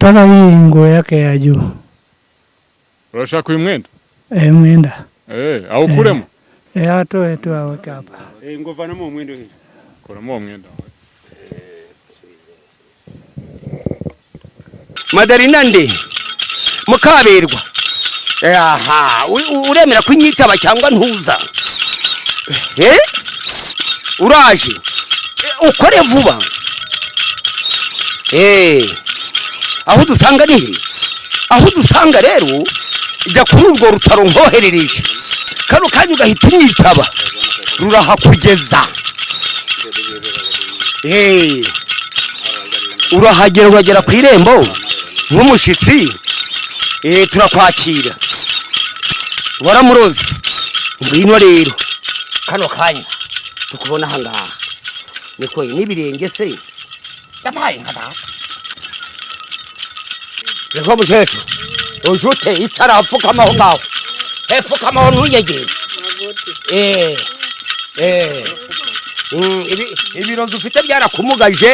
Nataka hii nguo yake ya juu. Urashaka uyu mwenda? Eh, mwenda. Eh, awukuremo. Eh, atoe tu aweke hapa. Eh, ngo vanamo uwo mwenda uheze. Kuramo uwo mwenda wawe. Madarina nde Mukaberwa, aha, uremera kunyitaba cyangwa ntuza? Eh, uraje? Ukore vuba. Eh, aho dusanga ni he? Aho dusanga rero, jya kuri urwo rutaro nkoherereje kano kanya ugahita unyitaba, rurahakugeza. Eh, urahagera, uragera ku irembo nk'umushyitsi. Eh, turakwakira. Waramuroze. Ngwino rero kano kanya tukubona aha ngaha. Niko n'ibirenge se yabaye nka data. Niko mukecuru, uje ute? Icara, pfukama aho ngaho. Pfukama aho, ntuyegere. Eh, eh. Ibirozi ufite byarakumugaje,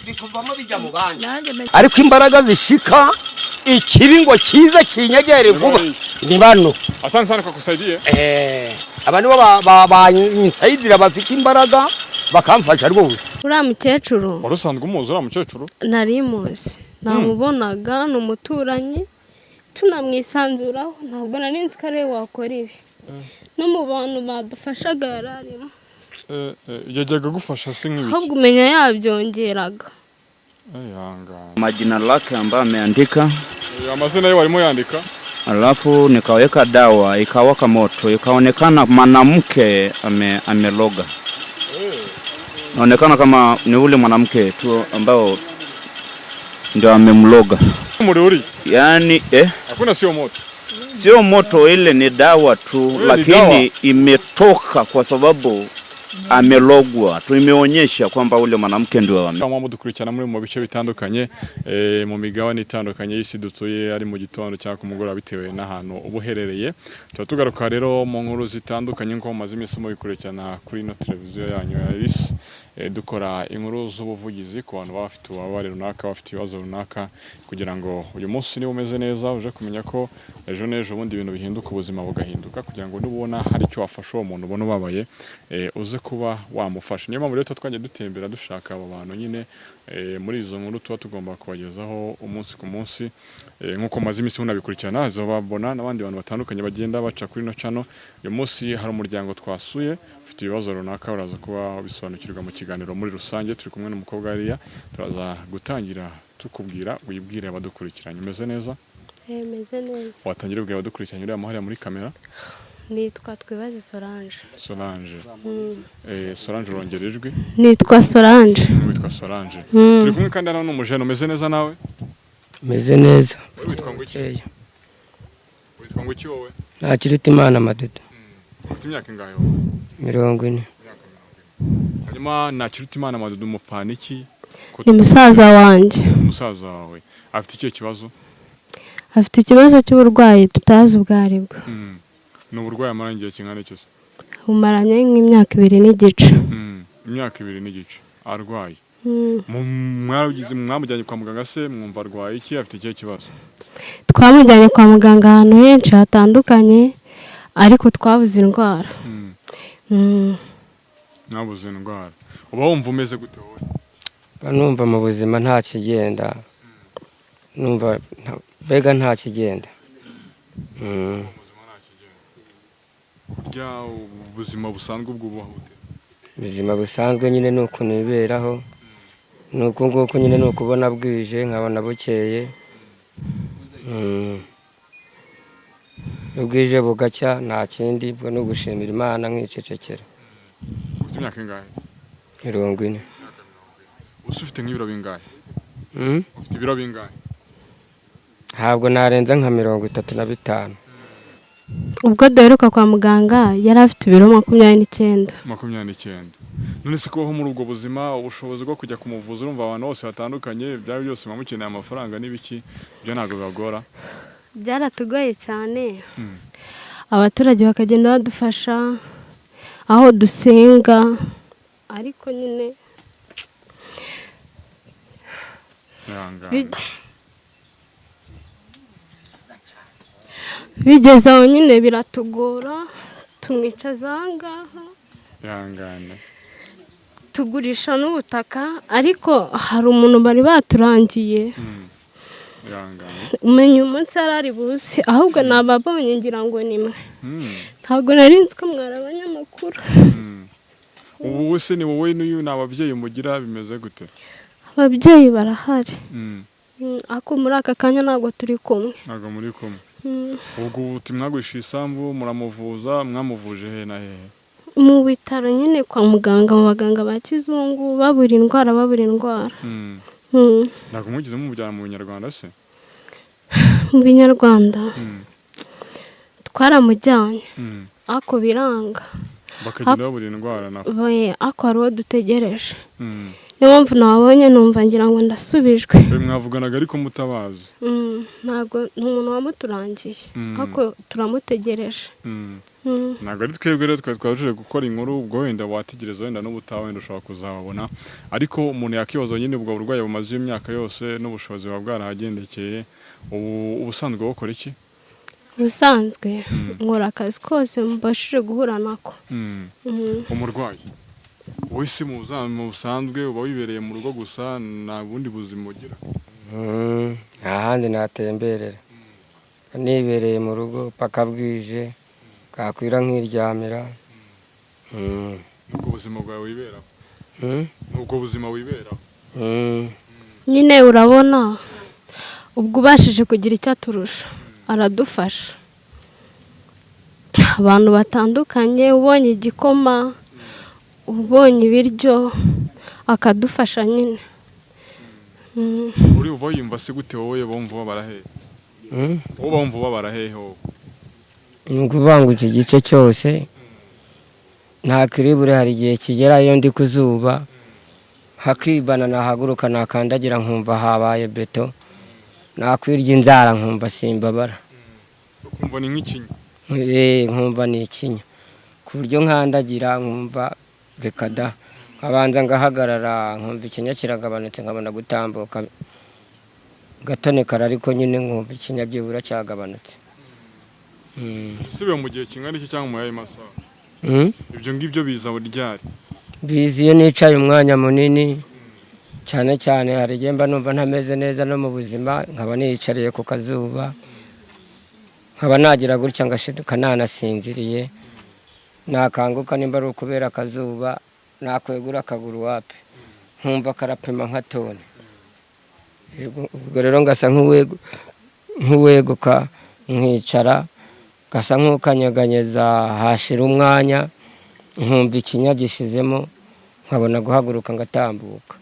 bikuvamo bijya mu bandi, ariko imbaraga zishika ikibi ngo kize kinyegere vuba ni bano. Asante sana kwa kusaidia. Eh, aba nibo bansayidira, bafite imbaraga, bakamfasha rwose. Uriya mukecuru. Wari usanzwe umuzi uriya mukecuru? Nari muzi, namubonaga, ni umuturanyi, tunamwisanzuraho. Ntabwo nari nzi ko ariwe wakora ibi. No mu bantu badufashaga yari arimo. Eh, eh, yajyaga agufasha se nk'ibiki? Ahubwo umenya yabyongeraga. Ihangane. Majina lake ambayo ameandika. Amazina ye warimo yandika. Alafu nikaweka dawa ikawaka moto, ikaonekana mwanamke ameloga. Naonekana kama ni ule mwanamke tu ambao ndio amemloga. Umuriro uri? Yaani, eh, Hakuna, sio moto. Sio moto, ile ni dawa tu. Ile ni Lakini dawa. Imetoka kwa sababu amelogwa tu, imeonyesha kwamba ule mwanamke ndio ame Cyangwa mudukurikirana muri mu bice bitandukanye, mu migabane itandukanye y'isi dutuye, ari mu gitondo cyangwa ku mugoroba, bitewe n'ahantu uba uherereye. Tuba tugaruka rero mu nkuru zitandukanye nk'uko mumaze iminsi mubikurikirana kuri ino televiziyo yanyu ya RIS. Dukora inkuru z'ubuvugizi ku bantu baba bafite ububabare runaka, bafite ibibazo runaka, kugira ngo uyu munsi niba umeze neza uje kumenya ko ejo n'ejo bundi ibintu bihinduka, ubuzima bugahinduka, kugira ngo nubona hari icyo wafasha uwo muntu ubona ubabaye, uze kuba wamufasha. Niyo mpamvu rero tuba twagiye dutembera dushaka abo bantu nyine, muri izo nkuru tuba tugomba kubagezaho umunsi ku munsi. Nk'uko maze iminsi munabikurikirana, babona n'abandi bantu batandukanye bagenda baca kuri ino channel. Uyu munsi hari umuryango twasuye ufite ibibazo runaka, uraza kuba bisobanukirwa mu kiganiro muri rusange. Turi kumwe n'umukobwa hariya, turaza gutangira tukubwira, wibwire abadukurikiranye. Umeze neza? Eh, meze neza. Watangira ubwira abadukurikiranye, uriya hariya muri kamera. Nitwa Twibaze Solange. Solange. Solange, urongera ijwi. Nitwa Solange. Witwa Solange. Turi kumwe kandi hano n'umujene. Umeze neza nawe? Meze neza. Wowe witwa ngo iki? Bukeya. Witwa ngo iki wowe? Ntakiruta Imana Madede. Ufite imyaka ingahe wowe? 40. Hanyuma Ntakiruta Imana Madudu umupfana iki? Ko Ni musaza wanjye. Umusaza wawe afite ikihe kibazo? Afite ikibazo cy'uburwayi tutazi ubwo aribwo. Ni uburwayi amaranye igihe kingana iki se? Bumaranye nk'imyaka 2 n'igice. Imyaka 2 n'igice arwaye. Mwagize mwamujyanye kwa muganga se, mwumva arwaye iki, afite ikihe kibazo? Twamujyanye kwa muganga ahantu henshi hatandukanye, ariko twabuze indwara. Mwabuze indwara. Uba wumva umeze gute wowe? Mba numva mu buzima nta kigenda, numva mbega nta kigenda. Ubuzima nta kigenda. Kurya, ubuzima busanzwe ubwo ububaho ute? Ubuzima busanzwe nyine ni ukuntu biberaho, ni uku nguku nyine, ni ukubona bwije nkabona bukeye. Iyo bwije bugacya nta kindi, ubwo ni ugushimira Imana nkicecekera. Ufite imyaka ingahe? 40. Usa ufite nk'ibiro bingahe? Mm? Ufite ibiro bingahe? Ntabwo narenza nka 35. Ubwo duheruka kwa muganga yari afite ibiro 29. 29. None se kubaho muri ubwo buzima, ubushobozi bwo kujya kumuvuza, urumva abantu bose batandukanye, byaba byose muba mukeneye amafaranga n'ibiki, ibyo ntabwo bibagora? Byaratugoye cyane. Abaturage bakagenda badufasha aho dusenga, ariko nyine Ihangane. Bigeze aho nyine biratugora, tumwicaza aha ngaha. Ihangane. Tugurisha n'ubutaka, ariko hari umuntu bari baturangiye. Ihangane. Umenya umunsi yari ari buze, ahubwo nababonye ngira ngo ni mwe. Ntabwo nari nzi ko mwari abanyamakuru. Ubu se ni wowe n'uyu ni ababyeyi mugira, bimeze gute? Ababyeyi barahari. Ariko muri aka kanya ntabwo turi kumwe. Ntabwo muri kumwe. Ubwo ubu mwagurisha isambu muramuvuza, mwamuvuje he na hehe? Mu bitaro nyine kwa muganga, mu baganga ba kizungu, babura indwara, babura indwara. Ntabwo mwigeze mumujyana mu Binyarwanda se? Mu Binyarwanda twaramujyanye, ariko biranga. Bakagenda babura indwara naho. Ariko hari uwo dutegereje. Niyo mpamvu nabonye numva ngira ngo ndasubijwe. Mwavuganaga ariko mutabazi? Ntabwo, ni umuntu wamuturangiye, ariko turamutegereje. Ntabwo ari twebwe rero twari twabashije gukora inkuru, ubwo wenda wategereza wenda n'ubutaha wenda ushobora kuzababona, ariko umuntu yakibaza nyine ubwo burwayi bumaze imyaka yose n'ubushobozi buba bwarahagendekeye, ubu ubusanzwe bukora iki? Ubusanzwe nkora akazi kose mbashije guhura nako. Umurwayi wowe se mu busanzwe uba wibereye mu rugo gusa, nta bundi buzima ugira? Nta handi natemberera, nibereye mu rugo paka bwije, bwakwira nkiryamira. Ubwo buzima bwawe wiberaho? Ubwo buzima wiberaho? Nyine urabona ubwo ubashije kugira icyo aturusha aradufasha, abantu batandukanye, ubonye igikoma, ubonye ibiryo akadufasha nyine. Uri uba wiyumva se gute wowe bumva ubabara hehe? Wowe bumva ubabara hehe wowe? Ni ukuvuga ngo iki gice cyose nta kiribure, hari igihe kigera iyo ndi ku zuba hakibana, nahaguruka nakandagira nkumva habaye beto, nakwirya inzara nkumva simbabara. Ukumva ni nk'ikinya? Nkumva ni ikinya, ku buryo nkandagira nkumva reka da, nkabanza ngahagarara nkumva ikinya kiragabanutse, nkabona gutambuka gatonekara, ariko nyine nkumva ikinya byibura cyagabanutse. Sibe mu gihe kingana iki cyangwa mu yayo masaha? Ibyo ngibyo biza ryari? Biza iyo nicaye umwanya munini, cyane cyane hari igihe mba numva ntameze neza no mu buzima, nkaba niyicariye ku kazuba, nkaba nagira gutya ngashiduka nanasinziriye, nakanguka nimba ari ukubera akazuba nakwegura akaguru wapi, nkumva karapima nka tone. Ubwo rero ngasa nk'uweguka nkicara, gasa nk'ukanyeganyeza, hashira umwanya nkumva ikinya gishizemo, nkabona guhaguruka ngatambuka.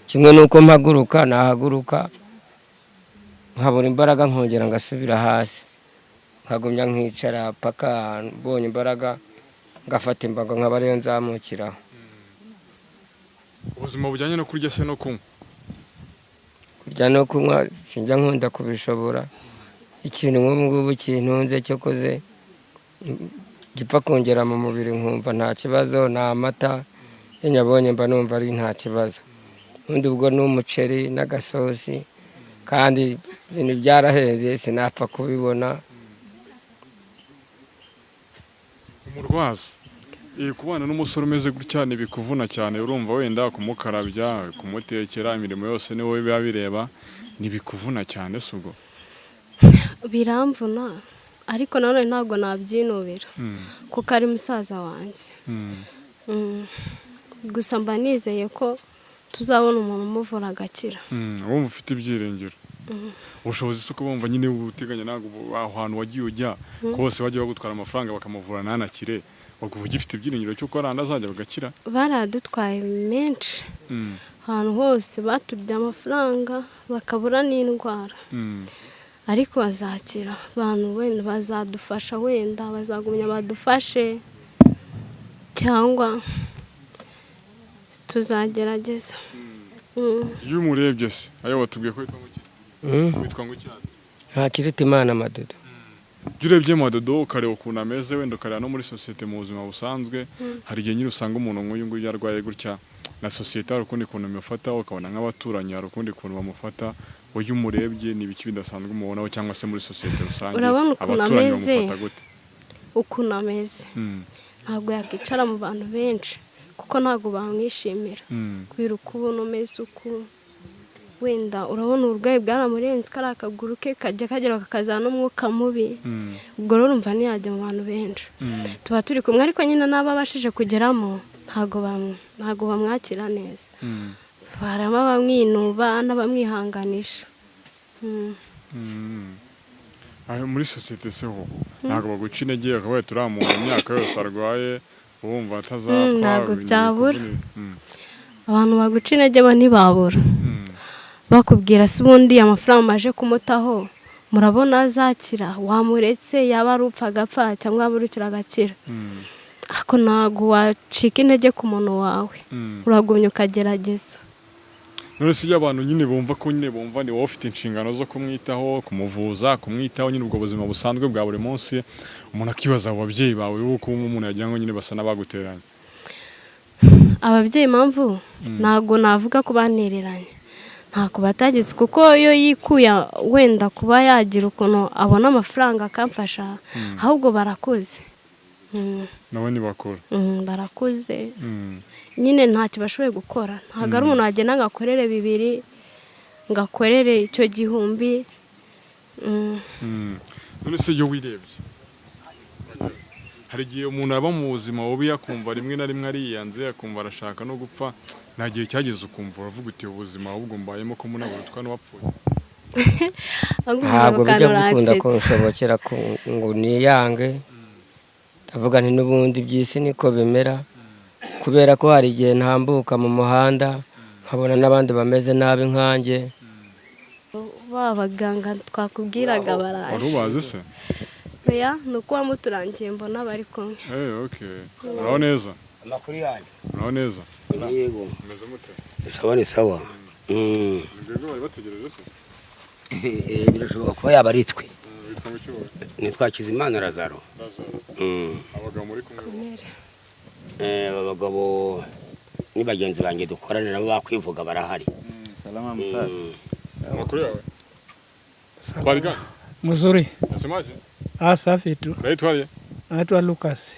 Kimwe n'uko mpaguruka nahaguruka nkabura imbaraga, nkongera ngasubira hasi, nkagumya nkicara paka mbonye imbaraga ngafata imbago nkaba ariyo nzamukiraho. Ubuzima bujyanye no kurya se no kunywa? Kurya no kunywa sinjya nkunda kubishobora. Ikintu nk'ubu ngubu kintunze cyokoze gipfa kongera mu mubiri nkumva nta kibazo, ni amata, iyo nyabonye mba numva ari nta kibazo. Ubundi ubwo ni umuceri n'agasosi, kandi ibintu byarahenze sinapfa kubibona. Umurwaza kubana n'umusore umeze gutya ntibikuvuna cyane, urumva wenda kumukarabya, kumutekera, imirimo yose ni wowe biba bireba, ntibikuvuna cyane se ubwo? Biramvuna, ariko nanone ntabwo nabyinubira kuko ari musaza wanjye. Gusa mba nizeye ko tuzabona umuntu umuvura agakira. Wumva ufite ibyiringiro? Ubushobozi si uko bumva nyine ubuteganya, ntabwo aho hantu wagiye ujya kose bagiye bagutwara amafaranga bakamuvura ntanakire, ubwo ugifite ibyiringiro cy'uko ari azajya bagakira? Baradutwaye menshi, ahantu hose baturya amafaranga bakabura n'indwara, ariko bazakira. Abantu wenda bazadufasha, wenda bazagumya badufashe, cyangwa tuzagerageza. Iyo umurebye se ayo watubwiye ko witwa ngo witwa ngo iki? Nta kiruta Imana Madodo. Iyo urebye Madodo ukareba ukuntu ameze, wenda ukareba no muri sosiyete mu buzima busanzwe, hari igihe nyine usanga umuntu nk'uyu nguyu yarwaye gutya, na sosiyete hari ukundi kuntu imufata, ukabona nk'abaturanyi hari ukundi kuntu bamufata. Wowe iyo umurebye ni ibiki bidasanzwe umubonaho, cyangwa se muri sosiyete rusange Urabona ukuntu abaturanyi ameze? bamufata gute? Ukuntu ameze, ntabwo yakwicara mu bantu benshi kuko ntabwo bamwishimira, kubera uko ubona umeze uku. Wenda urabona uburwayi bwaramurenze, kariya akaguru ke kajya kagera kakazana n'umwuka mubi. Ubwo rero urumva ntiyajya mu bantu benshi. Tuba turi kumwe, ariko nyine n'abo abashije kugeramo ntabwo bamwakira neza. Harimo abamwinuba n'abamwihanganisha. Aho muri sosiyete se ho ntabwo baguca intege, bakaba bahita uriya muntu imyaka yose arwaye wumva atazapfa? Ntabwo ibintu byabura. bikuvuna. Abantu baguca intege bo ntibabura. Bakubwira se ubundi amafaranga umaje kumutaho murabona azakira? Wamuretse yaba ari upfa agapfa cyangwa yaba urukira agakira. Ariko ntabwo wacika intege ku muntu wawe, uragumya ukagerageza. None se iyo abantu nyine bumva ko nyine bumva ni wowe ufite inshingano zo kumwitaho, kumuvuza, kumwitaho nyine ubwo buzima busanzwe bwa buri munsi, umuntu akibaza abo babyeyi bawe uko umuntu yagira ngo nyine basa n'abaguteranye? Ababyeyi, impamvu ntabwo navuga ko bantereranye, ntako batagize, kuko iyo yikuye wenda kuba yagira ukuntu abona amafaranga akamfasha, ahubwo barakuze. Nabo ntibakora? Barakuze nyine, ntacyo bashoboye gukora. Ntabwo ari umuntu wagenda ngo akorere bibiri, ngo akorere icyo gihumbi. None se iyo wirebye, hari igihe umuntu aba mu buzima bubi akumva rimwe na rimwe ariyanze, akumva arashaka no gupfa. Nta gihe cyageze ukumva uravuga uti: "Ubuzima ahubwo mbayemo ko munaburutwa n'uwapfuye"? Ahubwo Ntabwo ubuzima bijya bwanjye bikunda uransetsa. kunshobokera ngo niyange. Ndavuga nti n'ubundi by'isi niko bimera, kubera ko hari igihe ntambuka mu muhanda nkabona n'abandi bameze nabi nkanjye. Ba baganga twakubwiraga Wari baraje. ubazi se? Oya, ni uko wamuturangiye mbona bari kumwe. Okay, uraho neza? Amakuru yanyu? Uraho neza? Yego. Umeze mute? Ni sawa, ni sawa. Ni mwebwe bari bategereje se? Birashoboka kuba yaba ari twe. Witwa ngo iki wowe? Nitwa Hakizimana Lazaro. Lazaro. Abagabo muri kumwe bo? Aba bagabo ni bagenzi banjye dukorana nabo, bakwivuga barahari. Salama msaza. Amakuru yawe? Habari gani? Mzuri. Nasemaje? Ah, safi tu. Unaitwaje? Naitwa Lucas.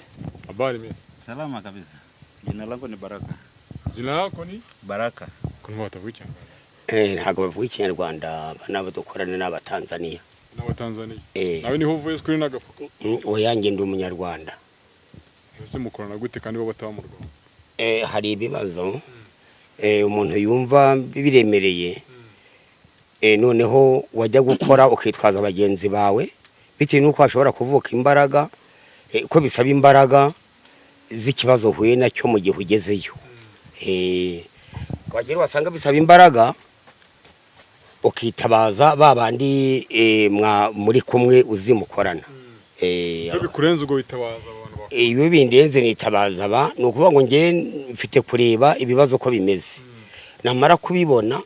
Habari mimi. Salama kabisa. Jina langu ni Baraka. Jina lako ni? Baraka. Kuna watavuga Ikinyarwanda? Ntabwo bavuga Ikinyarwanda, nabo dukorana n'Abatanzaniya. N'Abatanzaniya. Eh. Nawe niho uvuye kuri n'agafuka? Oya, njye ndi Umunyarwanda. Ese mukorana gute kandi bo bataba mu Rwanda? Hari ibibazo umuntu yumva biremereye, noneho wajya gukora ukitwaza bagenzi bawe bitewe n'uko hashobora kuvuka imbaraga, ko bisaba imbaraga z'ikibazo uhuye nacyo mu gihe ugezeyo. Wagera wasanga bisaba imbaraga, ukitabaza ba bandi muri kumwe uzi mukorana. Iyo bikurenze ubwo witabaza abantu bakuru? Iyo bindenze nitabaza aba. Ni ukuvuga ngo njye mfite kureba ibibazo uko bimeze, namara kubibona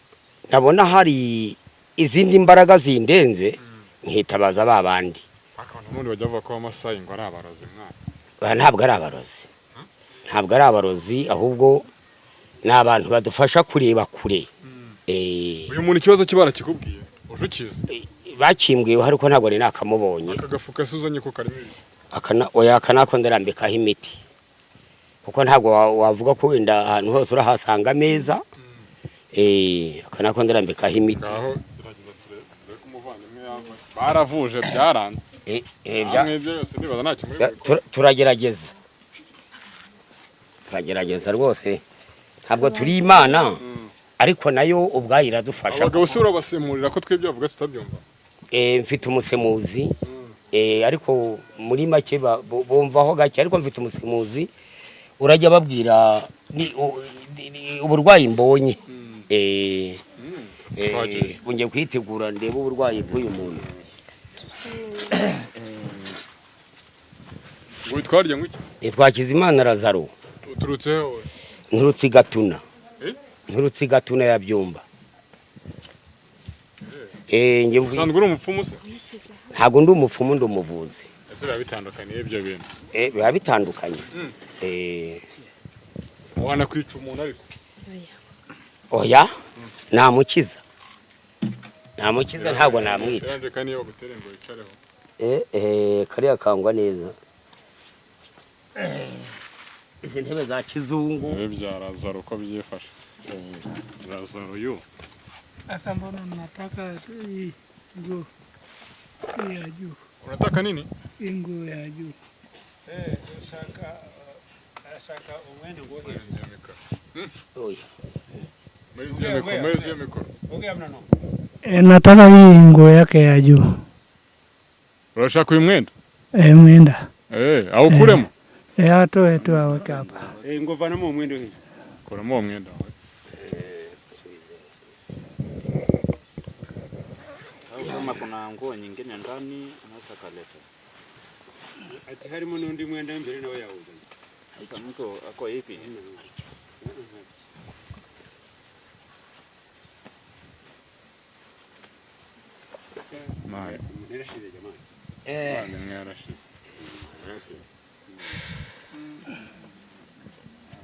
nabona hari izindi mbaraga zindenze nkitabaza ba bandi. Ariko abantu ubundi bajya bavuga ko Abamasayi ngo ari abarozi mwana. Ba ntabwo ari abarozi, ntabwo ari abarozi, ahubwo ni abantu badufasha kureba kure. Uyu muntu ikibazo cye barakikubwiye, uje ukizi? Bakimbwiyeho ariko ntabwo nari nakamubonye. Aka gafuka se uzanye ko karimo ibi? Akana oya, aka nako ndarambikaho imiti, kuko ntabwo wavuga ko wenda ahantu hose urahasanga ameza. Aka nako ndarambikaho imiti. Ngaho gerageza turebe ko umuvandimwe yava. Baravuje byaranze. Namwe ibyo yose nibaza ntacyo muri bubikore. Turagerageza, turagerageza rwose. Ntabwo turi Imana, ariko nayo ubwayo iradufasha. Abagabo se urabasemurira, ko twebwe bavuga tutabyumva? Mfite umusemuzi, ariko muri make bumvaho gake, ariko mfite umusemuzi urajya babwira uburwayi mbonye. Twagiye. Ngiye kwitegura ndebe uburwayi bw'uyu muntu. Ngo witwarye ngo iki? Nitwa Hakizimana Lazaro. Uturutse he wowe? Nturutse i Gatuna. Eh? Nturutse i Gatuna ya Byumba. Njye Usanzwe uri umupfumu se? Ntabwo ndi umupfumu, ndi umuvuzi. Ese biba bitandukaniye ibyo bintu? Biba bitandukanye. Wanakwica umuntu ariko? Oya, namukiza, namukiza, ntabwo namwica. Yaranje kandi iyo bagutere ngo wicareho. Kariya kangwa neza, izi ntebe za kizungu. Ibi bya Lazaro uko byifashe. Lazaro yu. Sasa mbona mnataka hii nguo hii ya juu? Unataka nini? Hii nguo ya juu. Ashaka umwenda ngo hejuru. Oya. Mezi ya mikoro. Ongea mnano. Nataka hii nguo yake ya juu. Urashaka uyu mwenda? Mwenda. Awukuremo. Atoe tu aweke hapa. Ngo vanamo umwenda hejuru. Kuramo uwo mwenda wawe. Kama kuna nguo nyingine ndani anaweza kaleta. Ati harimo n'undi mwenda w'imbere nawe yawuzanye. Sasa mtu ako hivi. Nayo. Umuntu yarashize jamani. Imwe yarashize.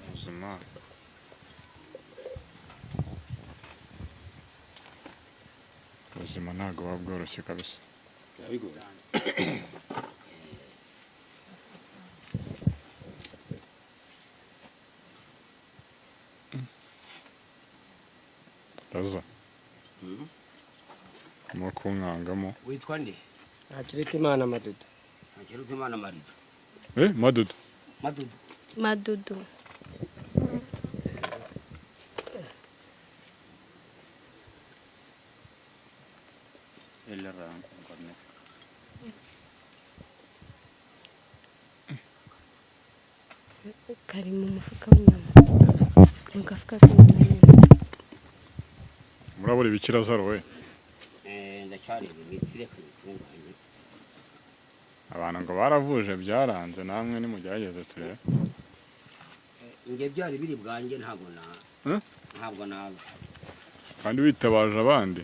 Ubuzima. Ubuzima ntabwo buba bworoshye kabisa. Biba bigoye. Raza. Urimo kunkangamo. Witwa nde? Ntakirutimana Madudu. Ntakirutimana Marido. Madudu. Madudu. Madudu. Kari mu mufuka w'inyama. Mu gafuka k'inyama nyine. Murabura ibiki Lazaro we? Ndacyareba imiti, reka nyitunganye. Abantu ngo baravuje byaranze, namwe nimugerageze turebe. Njye byari biri bwanjye, ntabwo na ntabwo naza. Kandi witabaje abandi.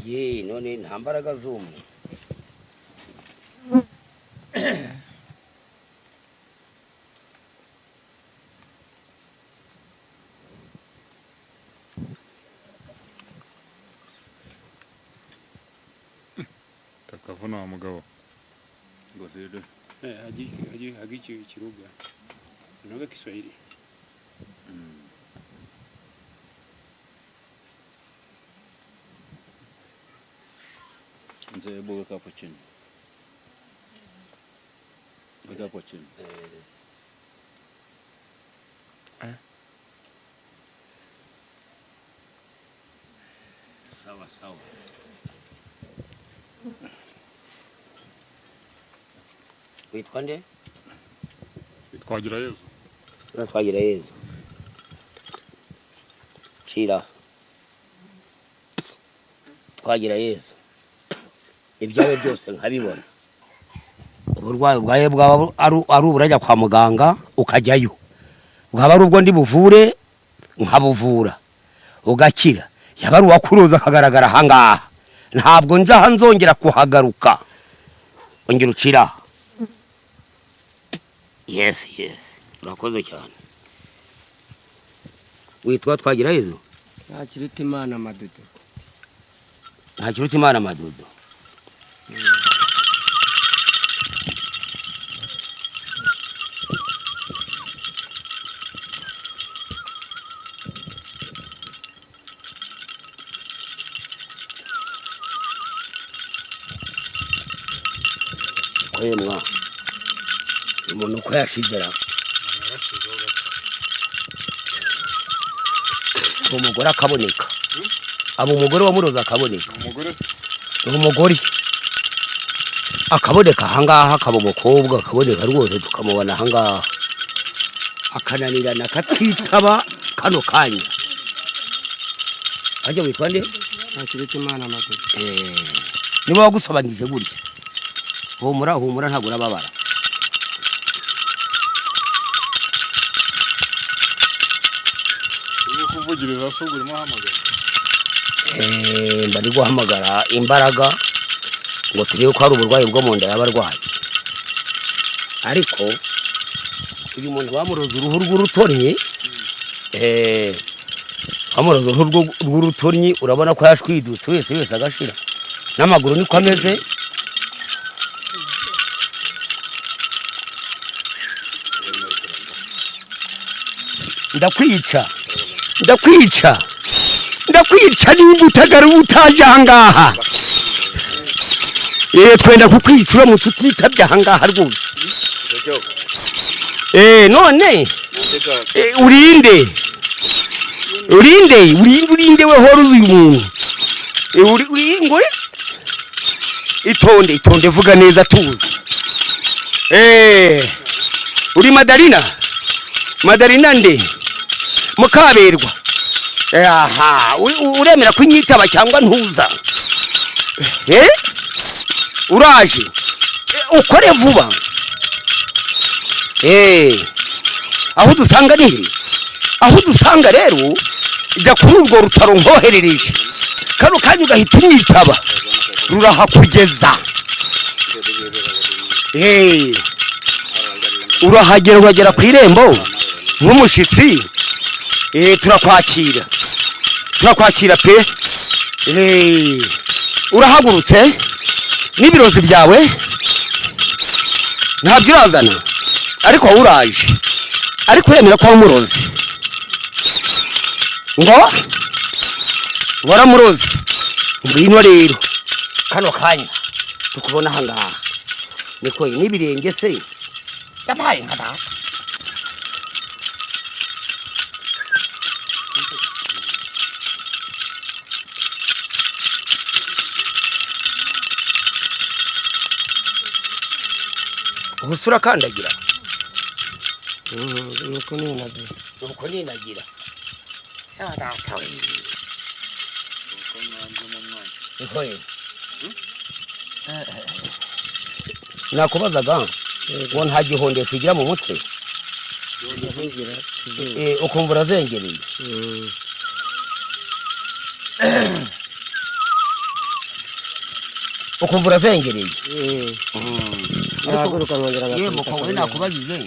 Ye, none nta mbaraga z'umwe. Takavuna wa mugabo. Ngofero. Hagi kiruga. Unaongea Kiswahili. Mzee, hebu weka hapo chini. Weka hapo chini. Sawa sawa. Witwa nde? Twagira Yezu. Twagira Yezu. Cira. Twagira Yezu. Ibyawe byose nkabibona. Uburwayi bwawe bwaba ari uburajya kwa muganga ukajyayo. Bwaba ari ubwo ndi buvure nkabuvura ugakira. Yaba ari uwakuruza akagaragara ahangaha. Ntabwo njaha nzongera kuhagaruka. Ongera ucira. Yes, yes. Urakoze cyane. Witwa Twagira Yezu? Ntakirutimana Madudu. Ntakirutimana Madudu. Kwemwa. Umuntu uko yashizera. Umugore akaboneka. Abo umugore wamuroza akaboneka. Umugore se? Umugore akaboneka ahangaha, akaba umukobwa akaboneka rwose, tukamubona ahangaha. Akananirana akatitaba kano kanya. Ajya witwa nde? Ntakirutimana Madudu. Niba wagusobanyije gutya. Humura, humura, ntabwo urababara. Urimo kuvugiriza se ubwo urimo ahamagara? Mba ndi guhamagara imbaraga ngo turebe ko hari uburwayi bwo mu nda yaba arwaye. Ariko uyu muntu bamuroza uruhu rw'urutoryi, Wamuroze uruhu rw'urutoryi, urabona ko yashwidutse wese wese agashira, n'amaguru niko ameze. Ndakwica, ndakwica, ndakwica nimba utagara utaje ahangaha. Twenda kukwica uramutse utitabye ahangaha rwose. None urinde urinde urinde urinde we hora uyu muntu. Uri ngore itonde itonde, vuga neza tuzi. Uri Madarina, Madarina nde Mukaberwa. Aha, uremera kunyitaba cyangwa ntuza? Uraje ukore vuba. Aho dusanga ni he? Aho dusanga rero jya kuri urwo rutaro nkoherereje kano kanya ugahita unyitaba, rurahakugeza. Urahagera uragera ku irembo nk'umushitsi. Turakwakira, turakwakira pe. Urahagurutse n'ibirozi byawe ntabyo urazana, ariko wowe uraje, ariko uremera ko wamurozi ngo waramurozi. Ngwino rero kano kanya tukubona ahangaha, niko n'ibirenge se yabaye nka data. Ubuse urakandagira? Nuko ninagira. Nuko ninagira. Ya data we. Nakubazaga ngo nta gihondesho ugira mu mutwe? Ukumva urazengereye. Ukumva urazengereye. Ariko nakubajije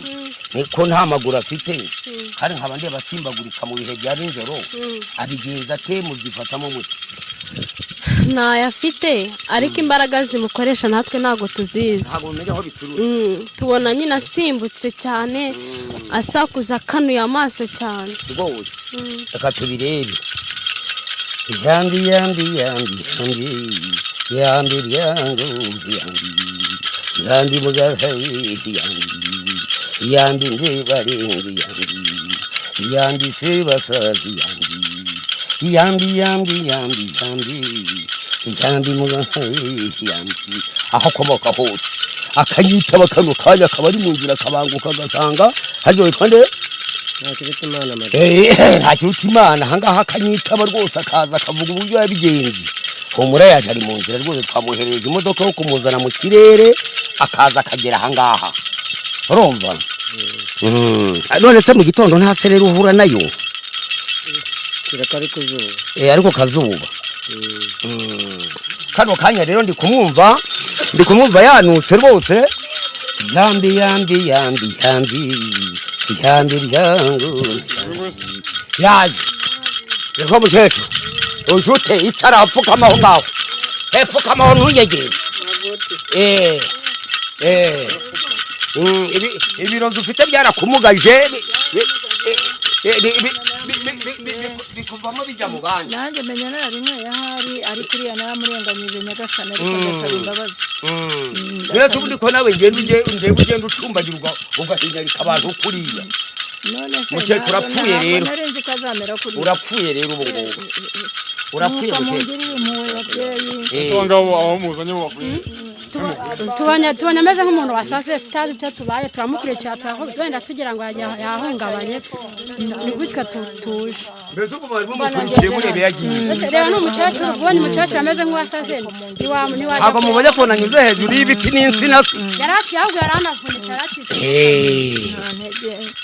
niko nta maguru afite, kandi nkaba ndeba asimbagurika mu bihe bya nijoro, abigenza ate? Mubyifatamo mute? Ntayo afite, ariko imbaraga zimukoresha natwe ntabwo tuzizi. Ntabwo mumenya aho biturutse. Tubona nyine asimbutse cyane, asakuza akanuye amaso cyane rwose. Reka tubirebe. Yambi yambi yambi yambi yambi ryangu yambi yambi mugahayi yambi yambi ndebarengu yambi yambi sebasazi yambi yambi yambi yambi yambi yambi mugahayi yambi. Aho akomoka hose akanyitaba kano kanya, akaba ari mu nzira akabanguka agasanga haryo witwa nde? Ntakiruta Imana. Ahangaha akanyitaba rwose, akaza akavuga uburyo yabigenje. Humura yaje ari mu nzira rwose, twamuhereje imodoka yo kumuzana mu kirere, akaza akagera ahangaha. Urumva? None se mu gitondo nta sereri uhura nayo? Kereka ari ku zuba. Ariko kazuba. Kano kanya rero ndi kumwumva, ndi kumwumva yanutse rwose. Yambi yambi yambi yambi yambi ryangu yaje. Niko mukecuru ujute icara apfukama aho ngaho, pfukama aho ntunyegere. Ibirozi ufite byarakumugaje, bikuvamo bijya mu bandi. Nanjye menya nararinyweye ahari, ariko uriya naramurenganyije Nyagasani, ariko ndasaba imbabazi. Uretse ubundi ko nawe ngenda ugenda ucumbagirwa ugahinyarika abantu kuriya. Mukecuru urapfuye rero, urapfuye rero ubu ngubu urapfuye mukecuru. Tubonye ameze nk'umuntu wasaze, tutazi icyo tubaye, turamukurikira wenda tugira ngo yahungabanye, ni gutya tuje. Mbese ubu bari bamukurikiye murebe yagiye. Reba ni umukecuru, ubonye umukecuru ameze nk'uwasaze, ntiwajya. Ntabwo mubonye ko nanyuze hejuru y'ibiti n'insina se? Yaraciye ahubwo yaranavunitse, yaracitse.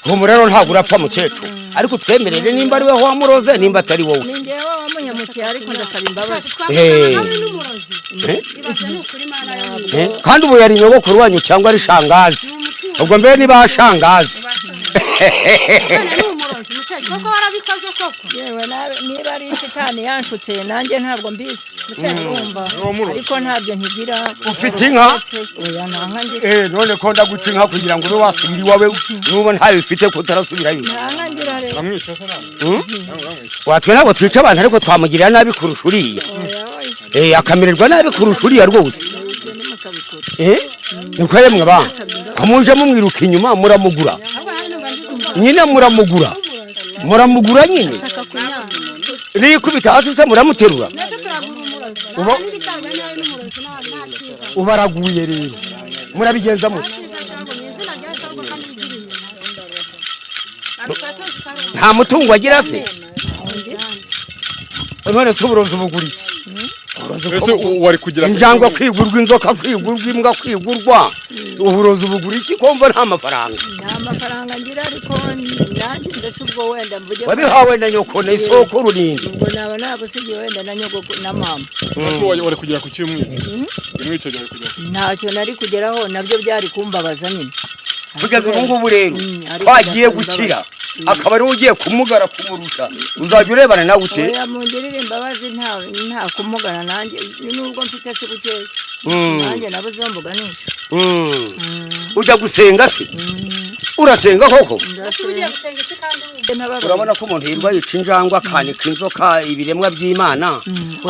Humura rero ntabwo urapfa mukecuru, ariko twemerere nimba ari we wamuroze nimba atari wowe. Ni njyewe wamunyamukiye, ariko ndasaba imbabazi. Kandi ubu yari nyogokuru wanyu cyangwa ari shangazi? Ubwo mbere niba shangazi. Koko warabikoze koko? Yewe, niba ari shitani yanshutse, nanjye ntabwo mbizi, urumva, ariko ntabyo nkigira. Ufite inka? Oya, nta nka ngira. None ko ndaguca inka kugira ngo ube wasubira iwawe, nuba ntayo ufite ko utarasubirayo? Nta nka ngira rero. Uramwishe se nawe? Uramwishe? Watwe ntabwo twica abantu, ariko twamugirira nabi kurusha uriya. Oya, oya. Akamererwa nabi kurusha uriya rwose. Ibyo ntimukabikore. Niko yemwe ba ko muje mumwiruka inyuma, muramugura nyine, muramugura, muramugura nyine. Ashaka kunyara. Nikubita hasi se muramuterura? Natwe turagura umurozi. N'ibitanga nawe n'umurozi nta cyiza. Ubaraguye rero, murabigenza mute? Cyiza cyangwa mu izina rya cyangwa kandi igira inyuma. Nta mutungo agira se? None se uburozi bugura iki? Ese wari kugira Injangwe kwigurwa, inzoka kwigurwa, imbwa kwigurwa, uburozi bugura iki ko mva nta mafaranga? Nta mafaranga ngira, ariko nanjye mbese ubwo wenda mvuge ko Wabihawe na nyoko na isoko rurindi. Ubwo naba nabusigiye wenda na nyogoko na mama. Ese wari kugera ku cyumwica imwica byari kugera ku Ntacyo nari kugeraho, nabyo byari kumbabaza nyine. Kugeza ubu ngubu rero Ariko twagiye ndasaba gukira, imbabazi. Akaba ariwe ugiye kumugara kumurusha, uzajya urebana nawe ute? Oya, mungirire imbabazi, nta kumugana nanjye, nubwo mfite si bukeya. Nanjye nabuze uwo mbuganisha. Ujya gusenga se? Urasenga koko? Ugiye gusenga iki kandi wumva? Ntababaye. Urabona ko umuntu yirirwa yica injangwe, akanika inzoka, ibiremwa by'Imana,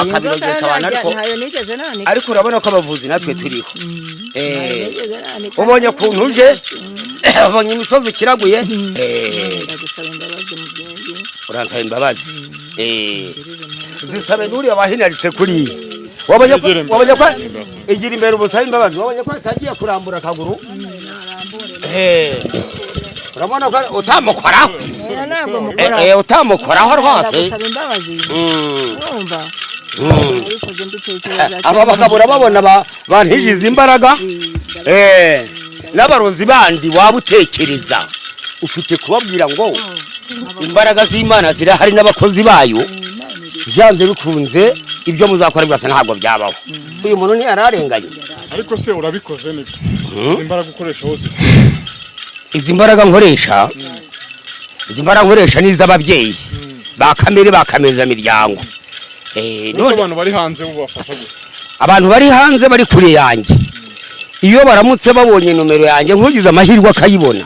akabirogesha abantu, ariko Ntayo nigeze nanika. Ariko urabona ko abavuzi natwe turiho. Ntayo nigeze nanika. Ubonye ukuntu uje, ubonye imisozi ikiraguye. Ndagusaba imbabazi, mubyeyi. Uransaba imbabazi? Zisabe n'uriya wahinaritse kuriya. Wabonye ko Igira imbere. Wabonye ko igira imbere ubusabe imbabazi, wabonye ko atagiye kurambura akaguru. Urabona ko utamukoraho. Oya, ntabwo mukora. Utamukoraho rwose. Ndagusaba imbabazi. Urumva, nabikoze mbitekereza. Aba bagabo urababona bantijiza imbaraga. N'abarozi bandi waba utekereza ufite kubabwira ngo imbaraga z'Imana zirahari n'abakozi bayo, byanze bikunze ibyo muzakora byose ntabwo byabaho. Uyu muntu ntiyararenganye. Ariko se urabikoze nibyo, izi mbaraga ukoresha hose? Izi mbaraga nkoresha ni iz'ababyeyi ba kamere, ba kamezamiryango. Ese None abantu bari hanze bo bafasha gute? Abantu bari hanze, bari kure yanjye, iyo baramutse babonye nomero yanjye, nkugize amahirwe akayibona,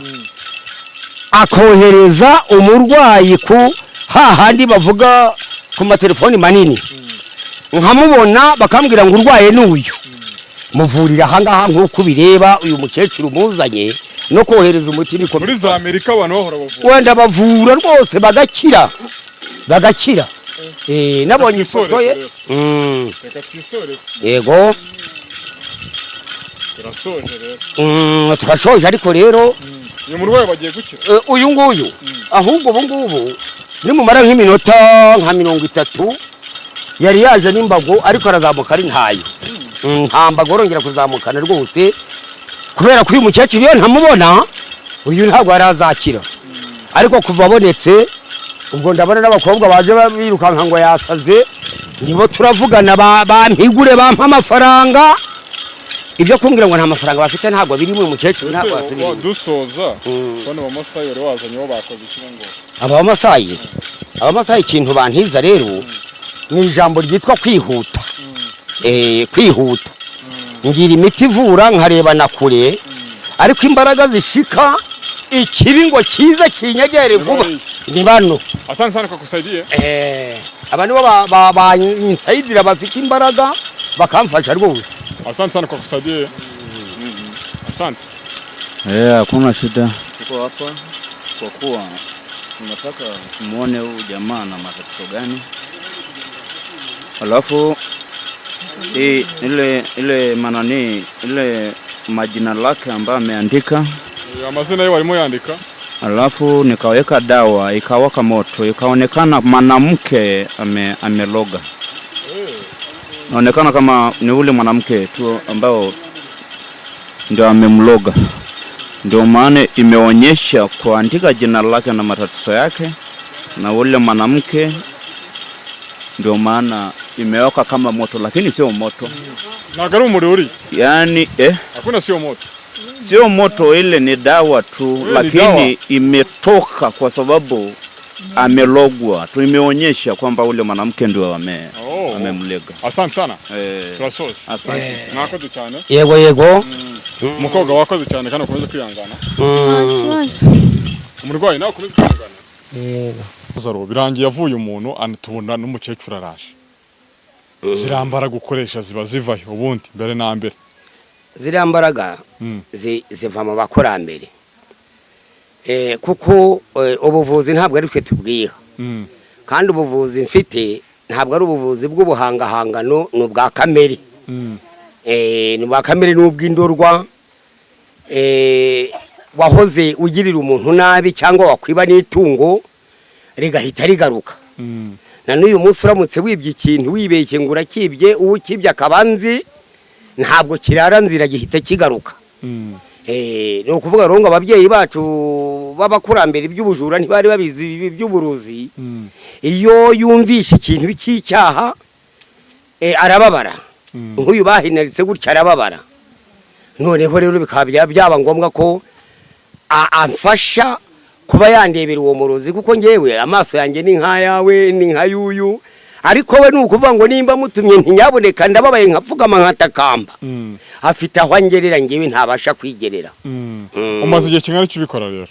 akohereza umurwayi ku hahandi bavuga ku matelefoni manini, nkamubona, bakambwira ngo urwaye n'uyu, muvurira ahangaha nk'uko ubireba uyu mukecuru muzanye, no kohereza umuti niko. Muri za Amerika abantu bahora bavura? Wenda bavura rwose, bagakira, bagakira. Nabonye ifoto ye. Reka twisoreze. Yego. Turasoje rero. Turashoje ariko rero Uyu murwayi bagiye gukira? Uyu nguyu ahubwo ubu ngubu nimumara nk'iminota nka 30, yari yaje n'imbago ariko arazamuka ari ntayo. Nta mbago arongera kuzamukana rwose, kubera ko uyu mukecuru iyo ntamubona uyu ntabwo yari azakira, ariko kuva abonetse ubwo ndabona n'abakobwa baje birukanka ngo yasaze, nibo turavugana bampigure bampa amafaranga. Ibyo kumbwira ngo nta mafaranga bafite ntabwo biri mu mukecuru ntabwo Ese basubira inyuma. Dusoza, bano bamasayi wari wazanye bo bakoze iki ngo? Abamasayi ikintu bantiza rero ni ijambo ryitwa kwihuta. Kwihuta, ngira imiti ivura nkareba na kure, ariko imbaraga zishika ikibi ngo kize kinyegere vuba ni bano. Asante sana kwa kusaidia. Aba nibo bansayidira, bafite imbaraga, bakamfasha rwose. Asante sana kwa kusaidia. Asante. Eh, hakuna shida. Tuko hapa kwa kuwa tunataka tumuone huyu jamaa na matatizo gani, alafu hii ile manani ile majina lake ambayo ameandika, Amazina ye warimo yandika. Alafu nikaweka dawa ikawaka moto, ikaonekana mwanamke ameloga. Naonekana kama ni ule mwanamke tu ambao ndio amemloga, ndio maana imeonyesha kuandika jina lake na matatizo yake na ule mwanamke, ndio maana imewaka kama moto, lakini sio moto. Ntabwo ari umuriro uri. Yaani Hakuna, sio moto. Sio moto, ile ni dawa tu, Ile ni lakini dawa. imetoka kwa sababu Amelogwa, tumeonyesha kwamba ule mwanamke ndio Oh. amemlega. Asante sana. Eh, Turasoje. asante. Mwakoze cyane. Yego, yego. Umukobwa, wakoze cyane kandi ukomeze kwihangana. Nta kibazo. Umurwayi, nawe ukomeze kwihangana. Yego. Lazaro, birangiye avuye umuntu anatubona n'umukecuru araje. Ziriya mbaraga ukoresha ziba zivayo ubundi mbere na mbere? Ziriya mbaraga ziva mu bakurambere. Kuko ubuvuzi ntabwo ari twe tubwiha. Kandi ubuvuzi mfite ntabwo ari ubuvuzi bw'ubuhangahangano, ni ubwa kamere. Ni ubwa kamere n'ubw'indorwa. Wahoze ugirira umuntu nabi cyangwa wakwiba n'itungo rigahita rigaruka. Na n'uyu munsi uramutse wibye ikintu wibeshye ngo urakibye, uwo ukibye akaba nzi, ntabwo kirara nzira, gihita kigaruka. Ni ukuvuga rero ngo ababyeyi bacu b'abakurambere iby'ubujura ntibari babizi, ibi by'uburozi. Iyo yumvishe ikintu cy'icyaha, arababara. Nk'uyu bahinaritse gutya arababara. Noneho rero bikaba byaba ngombwa ko amfasha kuba yandebera uwo murozi, kuko ngewe amaso yanjye ni nk'ayawe, ni nka yuyu, ariko we ni ukuvuga ngo nimba mutumye ntinyaboneka, ndababaye, nkapfukama, nkatakamba. Afite aho angerera ngewe ntabasha kwigerera. Umaze igihe kingana iki ubikora rero?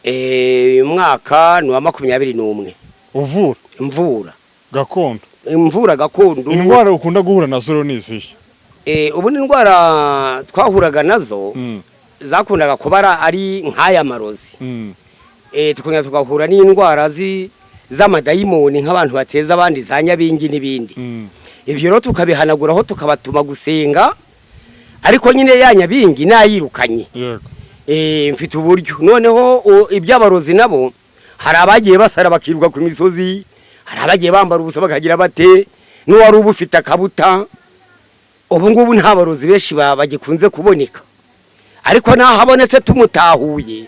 Uyu mwaka ni uwa 21. Uvura? Mvura. Gakondo? Imvura gakondo. Indwara ukunda guhura nazo rero ni izihe? Ubu ni indwara twahuraga nazo zakundaga kuba ari nk'aya marozi. Tukongera tugahura n'indwara z'amadayimoni, nk'abantu bateza abandi za nyabingi n'ibindi. Ibyo rero tukabihanaguraho, tukabatuma gusenga, ariko nyine ya nyabingi nayirukanye. Mfite uburyo. Noneho iby'abarozi nabo, hari abagiye basara bakiruka ku misozi, hari abagiye bambara ubusa bakagira bate, n'uwari uba ufite akabuta. Ubu ngubu nta barozi benshi bagikunze kuboneka, ariko naho habonetse tumutahuye,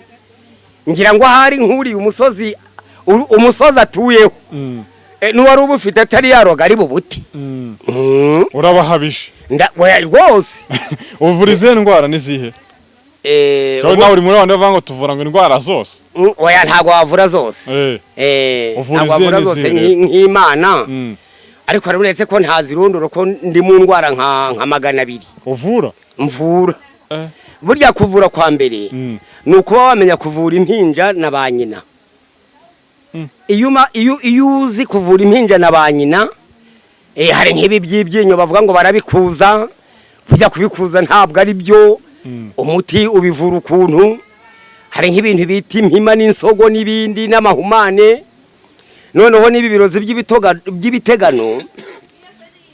ngira ngo ahari nk'uriye umusozi, umusozi atuyeho, n'uwari uba ufite atari yaroga ari bubute. Urabahabije? Rwose. Uvura izihe ndwara n'izihe? Cyangwa nawe uri muri abantu bavuga ngo tuvura ngo indwara zose? Oya, ntabwo wavura zose. Uvura ntabwo izihe wavura zose n'izihe rero? Nk'Imana. Ariko hari uretse ko ntazirondora, ko ndi mu ndwara nka 200. Uvura? Mvura. Burya kuvura kwa mbere ni ukuba wamenya kuvura impinja na ba nyina. Iyo uzi kuvura impinja na ba nyina, hari nk'ibi by'ibyinyo bavuga ngo barabikuza, burya kubikuza ntabwo ari byo. Umuti ubivura ukuntu. Hari nk'ibintu bita impima n'insogo n'ibindi n'amahumane. Noneho n'ibi birozi by'ibitegano,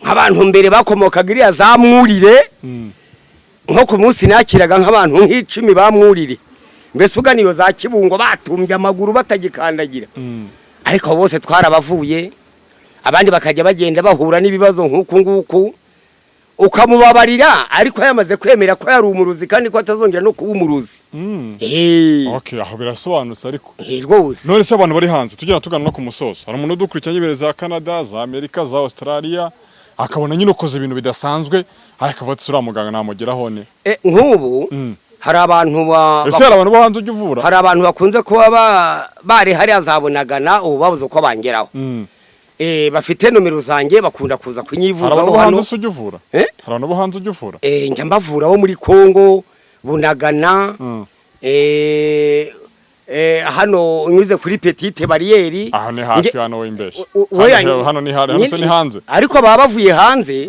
nk'abantu mbere bakomokaga iriya za Mwurire. Nko ku munsi nakiraga nk'abantu nk'icumi ba Mwurire, mbese ugana iyo za Kibungo, batumbye amaguru batagikandagira. Ariko bose twarabavuye, abandi bakajya bagenda bahura n'ibibazo nk'uku nguku, ukamubabarira, ariko yamaze kwemera ko yari umurozi kandi ko atazongera no kuba umurozi. Okay, aho birasobanutse ariko. Rwose. None se abantu bari hanze, tugenda tugana no ku musozo, hari umuntu udukurikiranye imbere za Canada, za Amerika, za Australia, akabona nyine ukoze ibintu bidasanzwe, ariko akavuga ati uriya muganga namugeraho ne. Nk'ubu hari abantu ba Ese hari abantu bo hanze ujya uvura? Hari abantu bakunze kuba bari hariya zabonagana, ubu babuze uko bangeraho. Bafite nomero zanjye, bakunda kuza Hari kunyivuzaho abantu bo hano. hanze se ujya uvura? Eh? Hari abantu bo hanze ujya uvura? Njya mbavura bo muri Kongo, Bunagana, hano unyuze kuri Petite Barrière. Aho ni hafi hano w'imbeshyi. Hano ni hano, hano se ni hanze? Ariko baba bavuye hanze.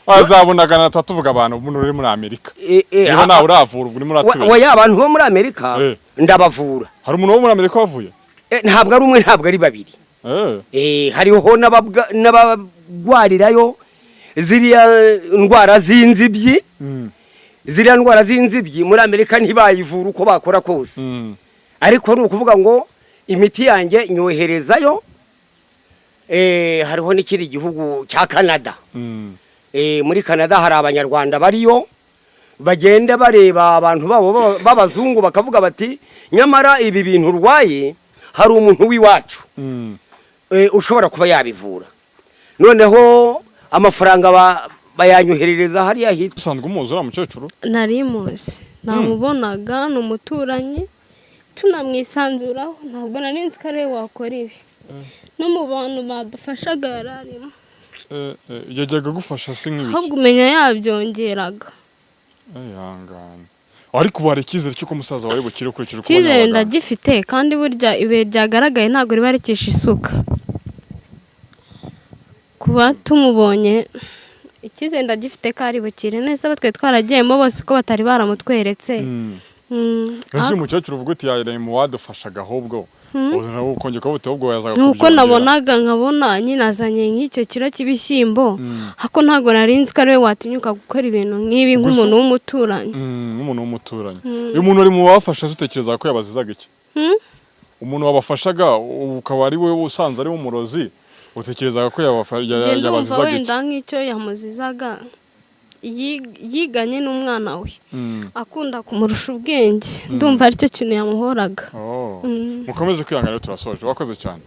Azabonagana, tuba tuvuga abantu umuntu uri muri Amerika. Niba nawe uravura, ubwo urimo uratubeshya. Oya, abantu bo muri Amerika ndabavura. Hari umuntu wo muri Amerika wavuye? Ntabwo ari umwe, ntabwo ari babiri. Hariho n'abagwarirayo ziriya ndwara z'inzibyi. Ziriya ndwara z'inzibyi muri Amerika ntibayivura uko bakora kose. Ariko ni ukuvuga ngo imiti yanjye nyoherezayo. Hariho n'ikindi gihugu cya Canada. Muri Canada hari Abanyarwanda bariyo, bagenda bareba abantu babo b'abazungu, bakavuga bati nyamara ibi bintu urwaye hari umuntu w'iwacu ushobora kuba yabivura. Noneho amafaranga bayanyoherereza hariya hitwa. Usanzwe umuzi uriya mukecuru? Nari muzi, namubonaga, ni umuturanyi. Tunamwisanzuraho, ntabwo nari nzi ko ariwe wakora ibi. No mu bantu badufashaga yari arimo. Yajyaga agufasha se nk'ibiki? Ahubwo umenya yabyongeraga. Ihangane, ariko ubu hari icyizere cy'uko umusaza wawe bukire, ukurikije uko ubona Icyizere abaganga? ndagifite, kandi burya ibuye ryagaragaye ntabwo riba rikishe isuka. Kuba tumubonye, icyizere ndagifite ko ari bukire neza. Abo twari twaragiyemo bose ko batari baramutweretse. Ese uyu mukecuru uvuga uti yareye mu wadufashaga, ahubwo ubu nawe ukongera ukavuga uti ahubwo yazaga Nuko kubyongera. nabonaga, nkabona nyine azanye nk'icyo kiro cy'ibishyimbo, ariko ntabwo nari nzi ko ariwe watinyuka gukora ibintu nk'ibi nk'umuntu w'umuturanyi. Nk'umuntu w'umuturanyi. Uyu muntu uri mu bafasha, utekereza ko yabazizaga iki? Umuntu wabafashaga, ubu ukaba ari we usanze ari we umurozi, utekerezaga ko Njye ndumva yabazizaga iki? wenda nk'icyo yamuzizaga, yiganye n'umwana we, akunda kumurusha ubwenge. Ndumva aricyo kintu yamuhoraga. Oh. Mukomeze kwihangana, turasoje. Wakoze cyane.